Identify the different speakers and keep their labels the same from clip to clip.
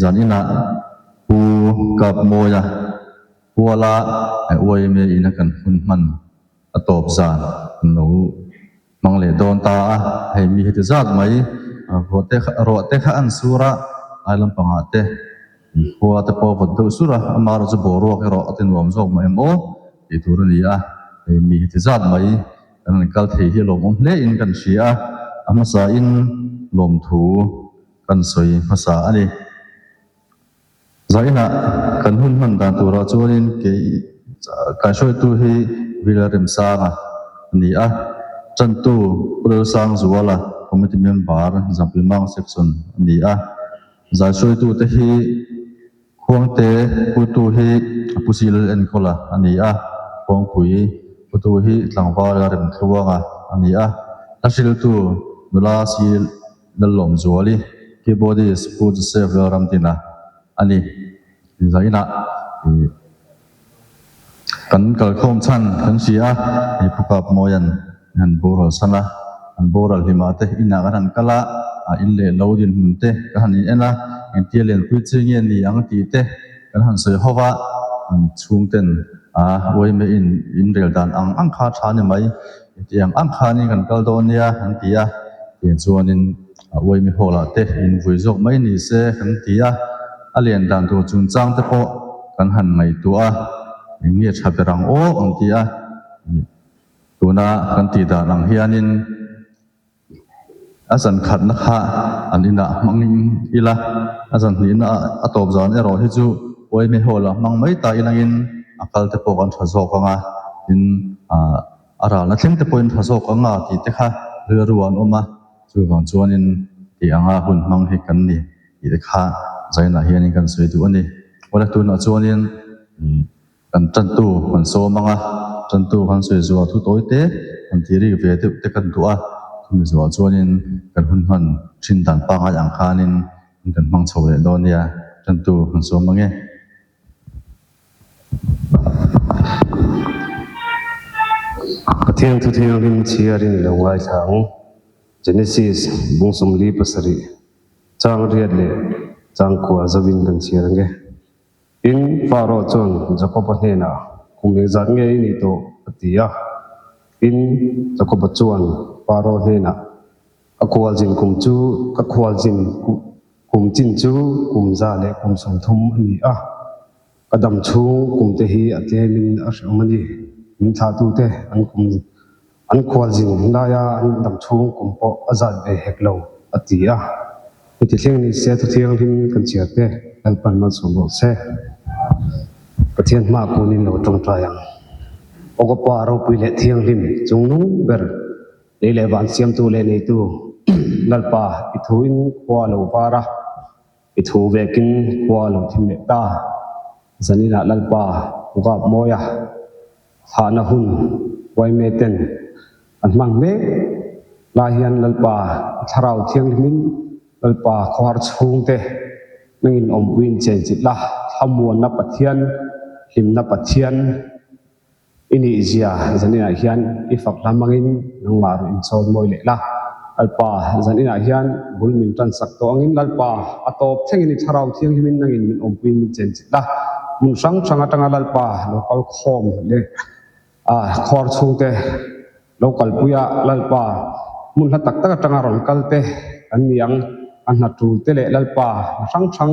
Speaker 1: Zan inah Pu Kapmawia Kuala YMA ina kan hun hman a tawp zan kan lo hmang leh dawn ta a, hei mi heti zat mai ruah te kha ruah te kha an sur a, ai lampangah te khua te pawh a vawt deuh sur a, amaherawhchu chu boruak erawh a ti nuam zawk mah em aw tih tur a ni a, hei mi heti zat mai kan han kal thei hi a lawmawm hle in kan hria a, a hmasa in lawmthu kan sawi hmasa a ni. Zainah kan hun hman dan turah chuanin kei kaihhruaitu hi Villa Remsanga a ni a, Tantu Pu Lalsangzuala Committee Member Zampuimang Section a ni a. Zaihruaitute hi Khuangte Putu hi Pu Silal Enkawla a ni a, Khuangpui Putu hi Tlangvala Remthluanga a ni a, Hlahriltu Nula Sil Lallawmzuali, Keyboardist Pu Joseph Lalramdina a ni. Inzainah ih kan kalkhawm chhan kan hria a, hei Pu Kapmawia'n han boral san a, an boral hlimah te inah kan han kal a, a in leh lo dinhmun te kan han in en a, engtia lianpui chi nge ni ang tih te kan han sawi ho va, chhungten a uaime in inrel dan ang ang kha tha ni mai. Hetiang ang khanin kan kal dawn nia an ti a, tiang chuanin a uaimi hall ah te invui zawk mai ni se kan ti a, a lian dan tur chungchang te pawh kan han ngaihtuah a, eng nge tha ber ang aw an ti a, tuna kan tih dan ang hianin A zan khatna kha an inah hmang ila, a zan hnihna a tawp zan erawh hi chu Uaime Hall ah hmang mai ta ilangin a kal te pawh kan tha zawk ang a, tin a ralna thleng te pawhin tha zawk ang a tih te kha rilru an awm a, chuvang chuanin tih anga hun hmang hi kan ni tih te kha zainah hianin kan sawi duh a ni. Awle tunah chuanin. Kan tantu kan sawm ang a, tantu kan sawi zuah thu tawi te han ti rik ve deuh te kan duh a, chumi zuah chuanin kan hun hman thin dan pangngai ang khanin kan hmang chho leh dawn nia, tantu kan sawm ang e.
Speaker 2: Pathian thu thianghlim chhiarin i lo ngaithla ang. Genesis bung 47 chang riat leh chang kua zovin kan chhiar ang e. Tin, Pharaoh chuan Jakoba hnenah, Kum engzat nge i nih tawh? a ti a. Tin, Jakoba chuan Pharaoh hnenah, Ka khualzin kum chu, ka khualzin kum chin chu kum 130 a ni a, ka dam chhung kum te hi a tlemin a hrehawm a ni. Min thlahtute an kum An khualzin laia an dam chhung kum pawh a zat ve hek lo, a ti a. Heti thleng ni se thu thianghlim kan chhiar te Lalpan malsawm rawh se. Pathian hma kunin lo tawngtai ang. Aw ka Pa ropui leh thianghlim chungnung ber, lei leh van siamtu leh neitu Lalpa i thuin khua lo var a, i thu vekin khua lo thim leh ta. Zaninah Lalpa Gap Mawia Thlahna hun Uaime ten an hmang mek lai hian Lalpa i thlarau thianghlimin Lalpa khawhar chhungte nangin awmpuiin chenchilh la, thlamuanna Pathian, hlimna Pathian i nih zia zaninah hian i fak hla hmangin nangmah rawh inchawn mawi leh la. Lalpa zaninah hian bul min tansak tawh angin Lalpa a tawp thlengin i thlarau thianghlimin nangin min awmpuiin min chenchilh la. Hmun hrang hrang atanga Lalpa lo kal khawm leh khuar chhungte lo kalpui a, Lalpa hmun hla tak tak atanga rawn kal te an ni ang. A hna tul te leh Lalpa hna hrang hrang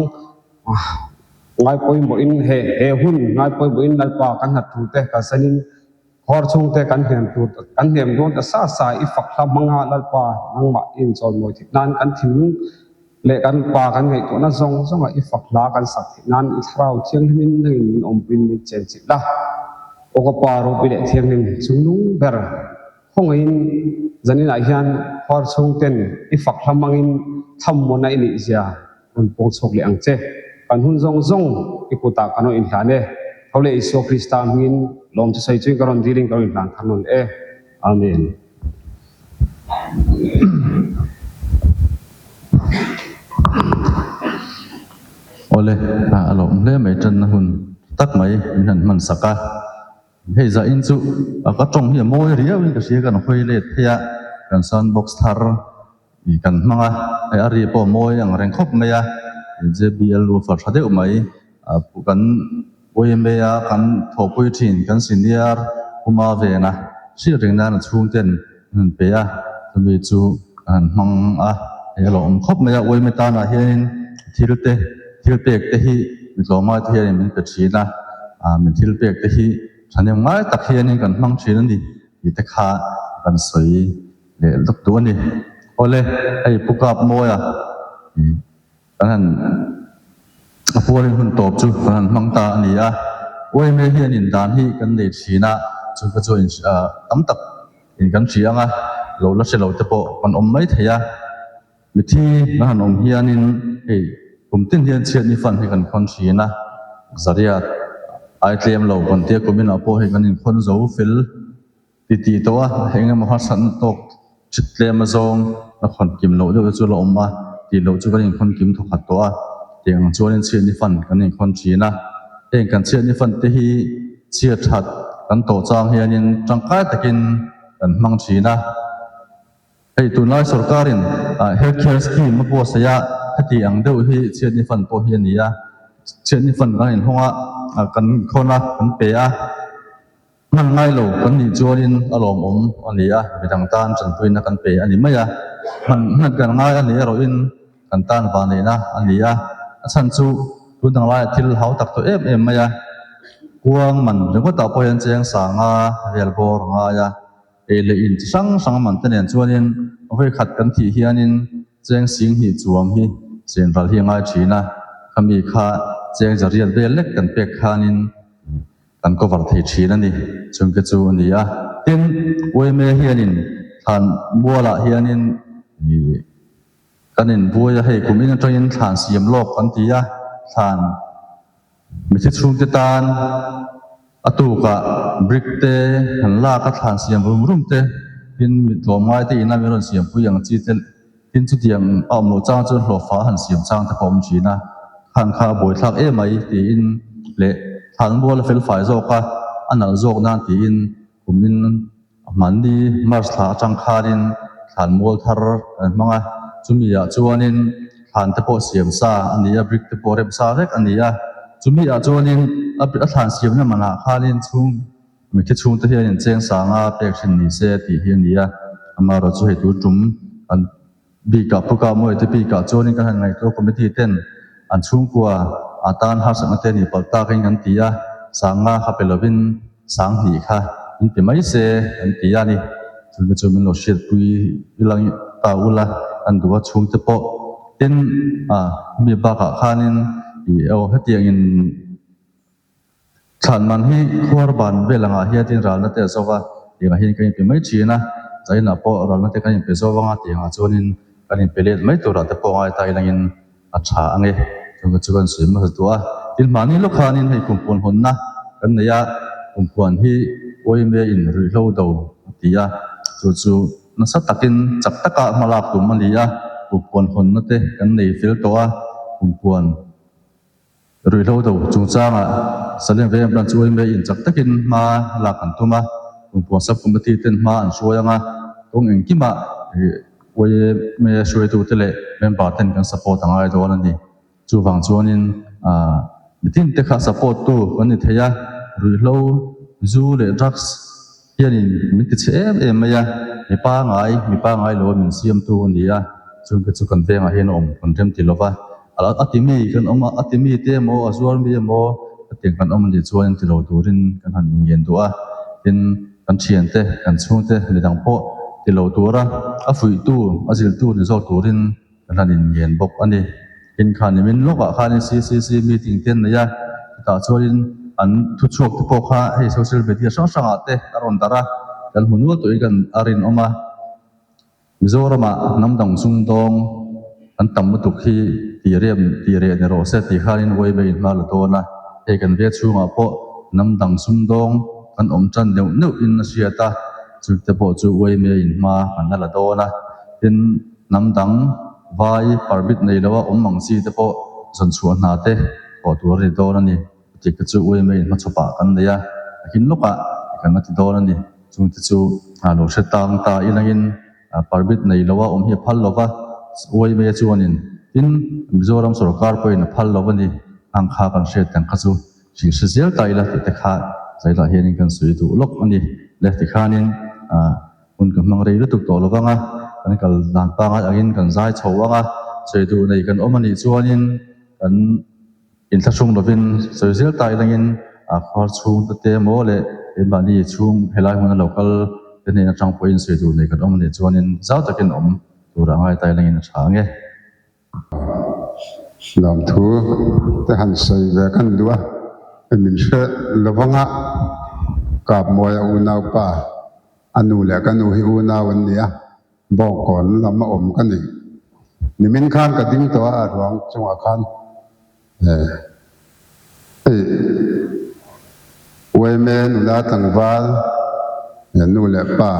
Speaker 2: ngai pawimawhin he he hun ngai pawimawhin Lalpa kan hna tul te kalsanin khuar chhungte kan hnem tur kan hnem dawn ta sa sa i fak hla hmanga Lalpa nangmah i inchawimawi theih nan kan thinlung Leh kan pa kan ngaihtuahna zawng zawngah i fak hla kan sak theih nan i thlarau thianghlimin nangin min awmpuiin min chenchilh la. Aw ka pa ropui leh thianghlim chungnung ber khawngaihin zaninah hian khuar chhungten i fak hla hmangin thlamuanna i nih zia rawn pawng chhuak leh ang che. Kan hun zawng zawng i kutah kan rawn inhlan e. Tho leh Isua Krista hmingin lawm chu sawi chuin ka rawn dilin ka rawn inhlan thar nawn e. Amen.
Speaker 1: Awle, a lawm hle mai tanna hun tak mai min han hman sak a. Hei zah in chu a ka tawng hi a mawi riau in ka hria kan hawi let phei a, kan sound box thar kan hmang a, hei a ri pawh a mawi ang reng khawp mai a. JBL woofer tha deuh mai kan yma a kan thawhpui thin kan senior Puma vena hriat reng nan a chhungten an han pe a, chumi chu an han hmang a, hei a lo awm khawp mai a, yma tanah hianin thil te thil pek te hi mi tlawmngai te hianin min pe thin a, min thil pek te hi thahnem ngai tak hianin kan hmang thin a ni tih te kha kan sawi leh lawk duh a ni. Awle, hei Pu Kapmawia kan han a pualin hun tawp chu kan han hmang ta a ni a. Uaime hian in dan hi kan nei thin a, chu ka chu in tam tak in kan hria ang a, lo la hre lo te pawh kan awm mai thei a. Mithi kan han awm hianin hei kum tin hian chhiatni fan hi kan khawn thin a, zariat ai tlem lo kan tia kuminah pawh hei kan inkhawn zo fel Ti ti tawh a, eng emaw harsatna tawk chhit tlem azawng la khawn kim loh deuh te chu la awm a, tih loh chu kan inkhawn kim thawkhat tawh a, tiang ang chuanin chhiatni fan kan inkhawn thin a. Heng kan chhiatni fan te hi chhiat that kan tawh chang hianin tangkai takin kan hmang thin a. Hei tunlai sorkarin Health Care Scheme a buatsaih a, heti ang deuh hi chhiatni fund pawh hi a ni a. Chhiatni fund kan inhawng a, kan khawn a, kan pe a. Hman ngai lo kan nih chuanin a lawmawm a ni a, midang tan tanpuina kan pe a ni mai a. Hman hman kan ngai a nih erawhin kan tan vanneihna a ni a. A chhan chu tun dang laiah thil hau tak tawh em em mai a. Kuang man ringawtah pawh hian cheng sanga vel bawr a ngai a. Ei leh in chi hrang hrang man te nen chuanin vawi khat kan thih hianin cheng sing hnih chuang hi chen ral hi a ngai thin a, khami kha cheng zariat vel lek kan pek khanin kan cover thei thin a ni. Chungte chu a ni a. Tin, yma hianin thlan mualah hianin kan inbuai a, hei kum in atangin thlan siam lawk kan ti a, thlan Mithi chhungte tan a tukah brick te han lak a thlan siam rum rum te tin mi tlawmngai te ina min rawn siampui ang chi te tin chutiang a awm loh chang chuan hlawhfa a han siam chang te pawh a awm thin a, khan kha a buaithlak em mai tiin leh thlan mual a felfai zawk a, a nalh zawk nan tiin kumin Hmanni March thla atang khanin thlan mual thar an hmang a, chumi ah chuanin thlan te pawh siam sa a ni a, brick te pawh rem sa vek a ni a, chumi ah chuanin a thlan siamna manah khanin chhung mitthi chhungte hianin cheng sanga pek hrin ni se tih hi a ni a, amaherawh chu hei tur tum an Bikah Puka Mawite bikah chuanin kan han ngaihtuah committee ten an chhungkua a tan harsatna te nih palh takin kan ti a, sanga kha pe lovin sang hnih kha min ti mai se kan ti a ni. Chungte chu min lo hriatpui ilang ta ula kan duh a chhungte pawh tin a mi bakah khanin ih aw hetiangin Thlan man hi khuar ban vel angah hian tin ralna te a zo va, tiangah hian kan inpe mai thin a, China pawh ralna te kan inpe zo vang a, tiangah chuanin kan inpe let mai turah te pawh ngai ta ilangin a tha ang e, chungte chu kan sawi hmasa duh a. Tin hmahni lawk khanin hei kumpuan hawnna kan nei a, kumpuan hi yma in ruihhlo do a ti a, chu chu nasa takin chak taka hma lak tum a ni a, kumpuan hawnna te kan nei fel tawh a, kumpuan Ruihhlo do chungchangah Salem Veng Branch yma in chak takin hma lak an tum a, Kumpuan Sub Committee ten hma an hruai ang a, kawng engkimah yma hruaitute leh member ten kan support a ngai dawn a ni. Chuvang chuanin mitin te kha support tu kan ni thei a, ruihhlo, zu leh drugs hianin min ti chhe em em mai a, mi pangai, mi pangai lo a min siamtu a ni a, chungte chu kan vengah hian a awm kan rem ti lova, a ti mi kan awm a, a ti mi te emaw a zuar mi emaw hetiang kan awm a nih chuan ti lo turin kan han ngen duh a, tin kan thiante, kan chhungte midang pawh ti lo tura a fuihtu, a zilhtu ni zawk turin kan han inngen bawk a ni. Tin kha nimin lawkah khanin CCC meeting te an nei a, chutah chuanin an thuchhuak te pawh kha hei social media hrang hrangah te a rawn darh a, kan hmu nual tawhin kan a rinawm a. Mizoramah hnam dang sumdawng an tam lutuk hi tih rem tih reh ni rawh se tih khanin yma in hma la dawn a, hei kan ve chhungah pawh hnam dang sumdawng kan awm tan neuh neuhin a hriat a, chute pawh chu yma in hma kan la la dawn a, tin, Hnam dang vai permit nei loa awm ang chi te pawh zawn chhuah hna te thawh tur a ni dawn a ni. Chutih te chu yma in hmachhawpah kan nei a, a kin lawkah kan la ti dawn a ni. Chung te chu lo hre tang ta ilangin permit nei loa awm hi a phal lova, yma chuanin Tin, Mizoram sorkar pawhin a phal lo a ni. Ang kha kan hriat ang kha chu hrilh hre zel ta ila tih te kha zailah hianin kan sawi duh lawk a ni. Le tikhanin hun ka hmang rei lutuk tawh lo vang a, kan kal dan pangai angin kan zai chho ang a, sawi duh nei kan awm a nih chuanin kan inthlahrung lovin sawi zel ta ilangin khuar chhung te te maw leh keimahni chhung helai hmuna lo kal te hnen atang pawhin sawi duh nei kan awm a nih chuanin zau takin awm tur a ngai ta ilangin a tha ang e.
Speaker 3: Lawmthu te han sawi ve kan duh a, min hre lovanga Kapmawia unaupa a nu leh ka nu hi unau an ni a, Bawngkawn lam a awm ka ni. Nimin khan ka ding tawh a, a ruang chungah khan hei Uaime nula tlangval nu leh pa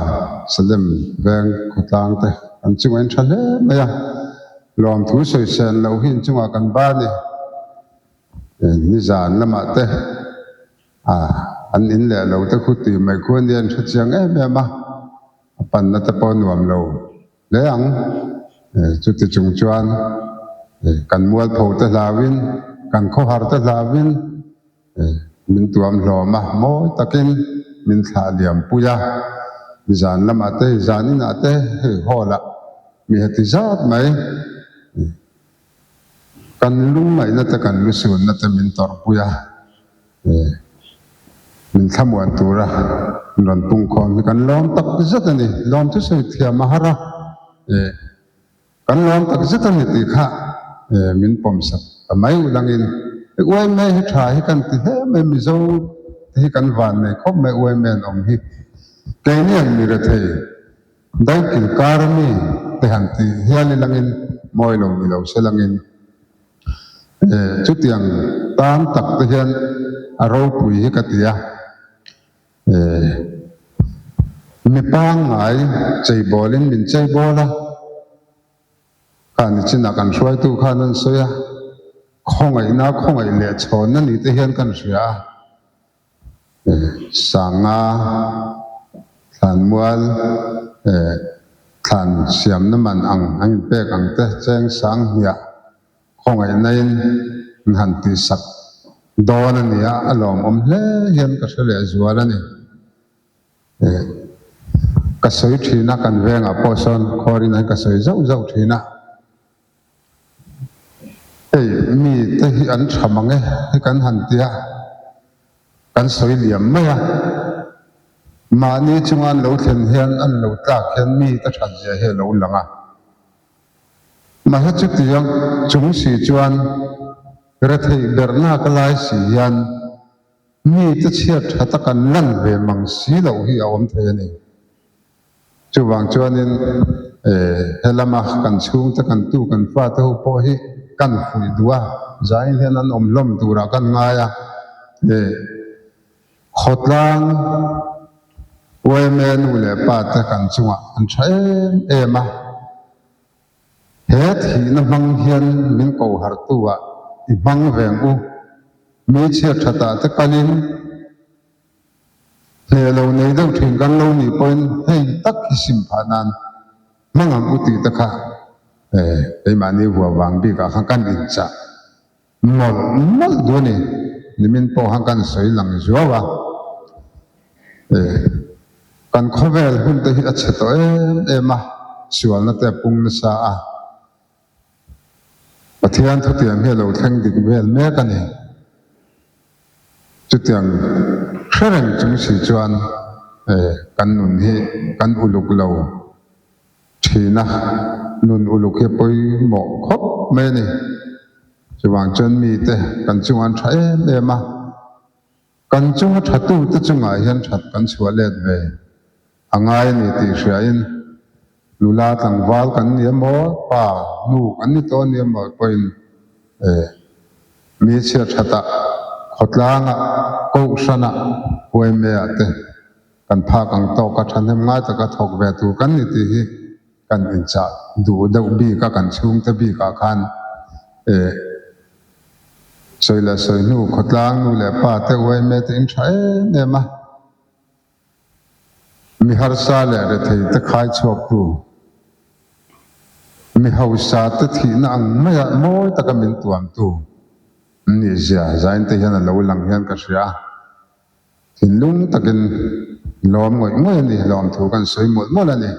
Speaker 3: Salem veng khawtlang te an chungah in tha hle mai a, lawmthu sawisel loh hi inchungah kan ba a ni. Nizan lamah te an in leh lo te khu tih mai khu a nia an hrechiang em em a, a panna te pawh nuam lo hle ang. Chuti chung chuan kan mualpho te hlauin, kan khawhar te hlauin min tuam hlawm a, mawi takin min thlah liam pui a. Zan lamah te, zan inah te hei hall ah mi heti zat mai kan lungngaihna te, kan lusunna te min tawrhpui a. Min thlamuan tura rawn pungkhawm hi kan lawm tak zet a ni. Lawm chu sawi thiam a har a, kan lawm tak zet a ni tih kha min pawmsak ta mai ulangin uaime hi tha hi kan ti hle mai, Mizo te hi kan van nei khawp mai uaime an awm hi. Keini ang mi rethei daikil kar a mi te han ti hial ilangin mawi lo ni lo se langin. Chutiang tan tak te hian a ropui hi ka ti a, mi pangngai cheibawlin min cheibawl a, kha nichinah kan hruaitu khan an sawi a, khawngaihna khawngaih leh chhawnna ni te hian kan hria a. Sanga thlanmual thlan siamna man ang an inpek ang te cheng sang hmiah khawngaihnain an han tihsak dawn a ni a, a lawmawm hle hian ka hre leh zual a ni. Ka sawi thin a, kan vengah pawh sawn khuarin an ka sawi zauh zauh thin a. Hei mi te hi an tha mang e hi kan han ti a, kan sawi liam mai a. Mahni chunga an lo thlen hian an lo tlak hian mi te that zia hi a lo lang a. Mahse chutiang chung si chuan retheih berhna ka lai si hian mi te chhiat tha tak an lan ve mang si loh hi a awm thei a ni. Chuvang chuanin helama kan chhungte kan tu kan fate ho pawh hi kan fuih duh a, zain hian an awm hlawm turah kan ngai a, khawtlang yma nu leh pa te kan chungah an tha em em a, he thihna hmang hian min ko hartu ah i hmang veng u, mi chhiat thatah te kalin. Hleh lo nei deuh thin kan lo nih pawhin hei tak hi sim phah nan hmang ang u tih te kha keimahni vua vang bikah khan kan inchah mawlh mawlh duh a ni. Nimin pawh khan kan sawi lang zuau a, kan khawvel hun te hi a chhe tawh em em a, sualna te a pung nasa a. Pathian thutiam hi a lo thleng dik vel mek a ni. Chutiang hre reng chung si chuan kan nun hi kan uluk lo thin a, nun uluk hi a pawimawh khawp mai a ni. Chuvang chuan mite kan chungah an tha em em a, kan chunga thatute chungah hian that kan chhuah let ve a ngai a ni tih hriain nula tlangval kan ni emaw, pa, nu kan ni tawh a ni emaw pawhin mi chhiat thatah, khawtlangah, kohhranah, huaimeah te kan phak ang tawka thahnem ngai taka thawk ve tur kan ni tih hi kan inchah duh deuh bik a, kan chhungte bikah khan sawi leh sawi hnu khawtlang nu leh pa te uaime te in tha em em a. Mi harsa leh rethei te khai chhuaktu Mi hausa te thihna ang maia mawi taka min tuamtu an nih zia zain te hian a lo lang hian ka hria a. Thinlung takin lawm ngawih ngawih a ni, lawmthu kan sawi mawlh mawlh a ni.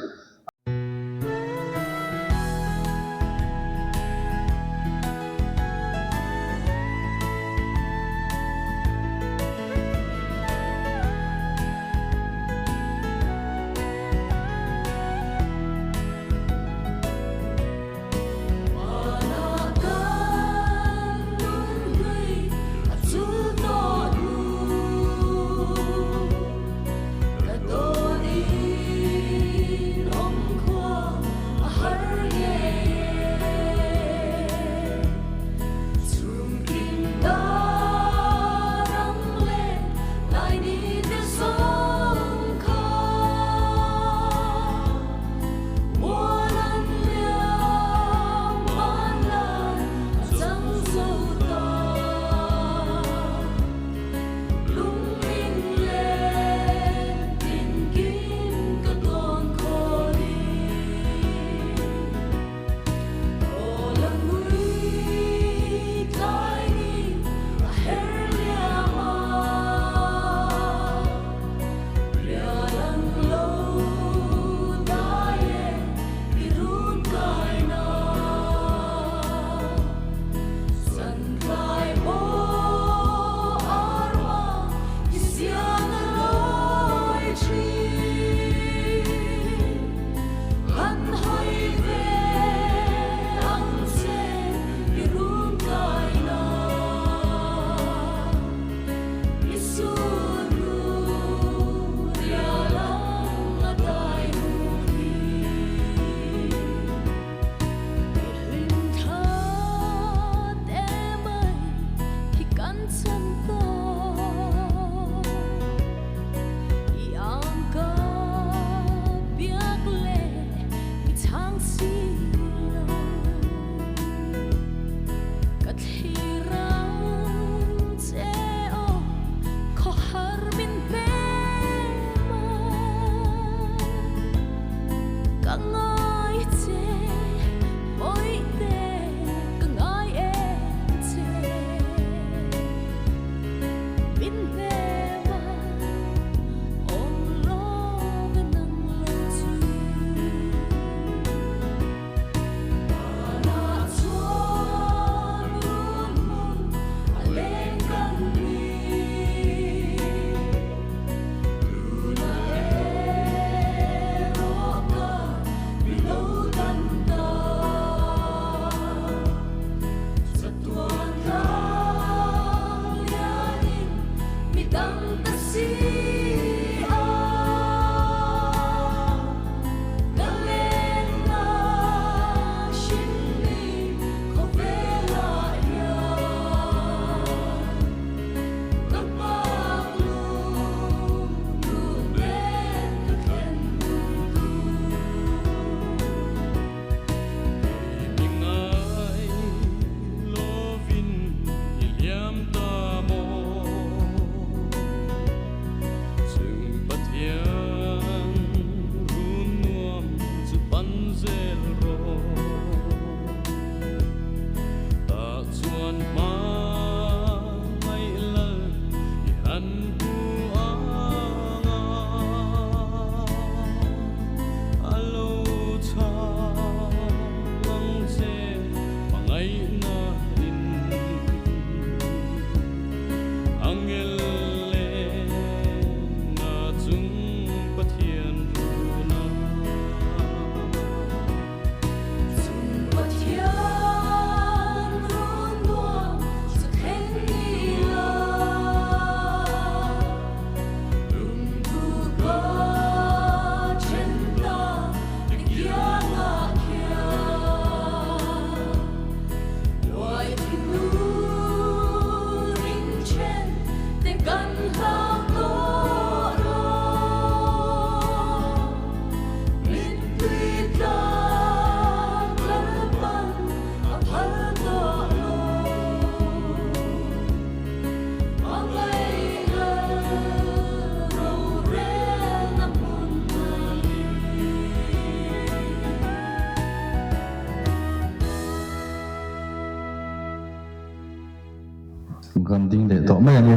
Speaker 1: Kan ding leh tawh mai a ni.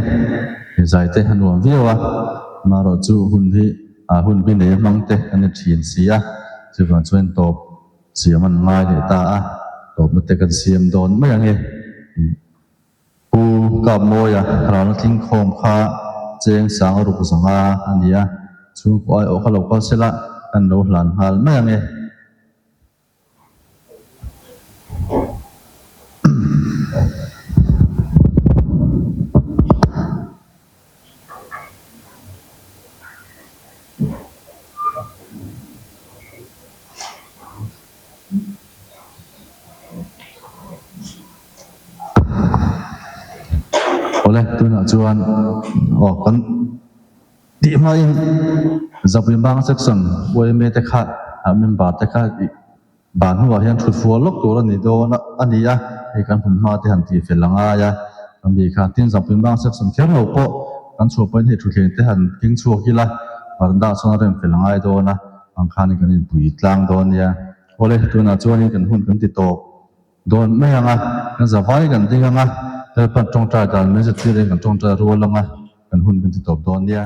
Speaker 1: Zai te a nuam viau a, amaherawhchu hun hi hun bi nei a hmang te an ni thin si a, chuvang chuan tawp siam an ngai leh ta a, tawpna te kan siam dawn mai ang e. Pu Kapmawia ralna tlingkhawm kha cheng sang ruk zanga a ni a, chhungkaw aiawh kha lo kal sela kan lo hlan nghal mai ang e. Awle, tunah chuan aw kan tih hmain Zapuimbang section yma te kha member te kha ban hnuah hian thut fual lawk tur a ni dawn a ni a, hei kan hmun hma te han tih fel a ngai a, kan mi kha tin Zapuimbang section kher lo pawh kan chhuah pawhin hei thutthleng te han keng chhuak ila varanda chuan a rem fel a ngai dawn a. Ang khanin kan inpui tlang dawn nia. Awle, tunah chuanin kan hun kan ti tawp dawn mai ang a, kan zavai kan ding ang a, Lalpan tawngtai dan min zirtir in kan tawngtai rual ang a, kan hun kan ti tawp dawn nia.